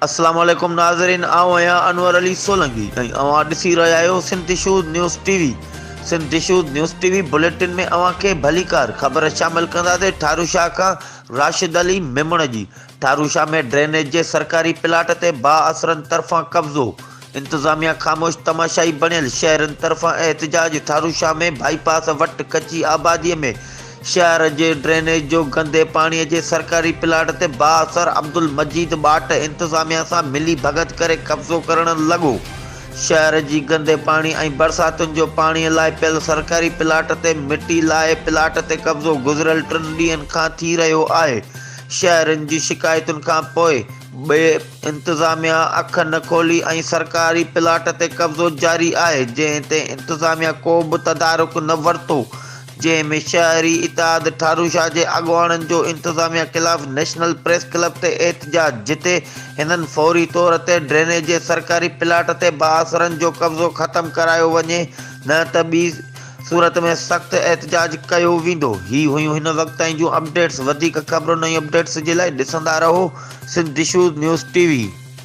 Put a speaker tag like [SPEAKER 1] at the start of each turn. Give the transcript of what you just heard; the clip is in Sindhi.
[SPEAKER 1] اسلام عليڪم ناظرين آئون آهيان انور علي سولنگي ۽ اوهان ڏسي رهيا آهيو Sindh issues news T V Sindh issues news T V bulletin ۾ اوهان کي ڀليڪار خبر شامل ڪنداسين ٺاروشاه کان راشد علي ميمڻ جي ٺاروشاه ۾ ڊرينيج جي سرڪاري پلاٽ تي بااثرن طرفان قبضو انتظاميا خاموش تماشائي بڻيل، شهرين طرفان احتجاج، ٺاروشاه ۾ بائي پاس وٽ ڪچي آبادي ۾ شهر جي ڊرينيج جو گندي پاڻي جي سرڪاري پلاٽ تي بااثر عبدالمجيد ٻاٽ انتظاميا سان ملي ڀڳت ڪري قبضو ڪرڻ لڳو، شهر جي گندي پاڻي ۽ برساتن جو پاڻي لاء پيل سرڪاري پلاٽ تي مٽي لاهي پلاٽ تي قبضو گذريل ٽن ڏينهن کان ٿي رهيو آهي، شهرين جي شڪايتن کانپوء به انتظاميا اک نه کولي ۽ سرڪاري پلاٽ تي قبضو جاري آهي، جنهن تي انتظاميا ڪو به تدارڪ نه ورتو، جنهن ۾ شهري اتحاد ٺاروشاه جي اڳواڻن جو انتظاميا خلاف نيشنل پريس ڪلب تي احتجاج، جتي هنن فوري طور تي ڊرينيج جي سرڪاري پلاٽ تي بااثرن جو قبضو ختم ڪرايو وڃي نه ته ٻي صورت ۾ سخت احتجاج ڪيو ويندو. هي هيون هن وقت تائين جون اپڊيٽس، وڌيڪ خبرن ۽ اپڊيٽس جي لاء ڏسندا رهو Sindh issues news T V.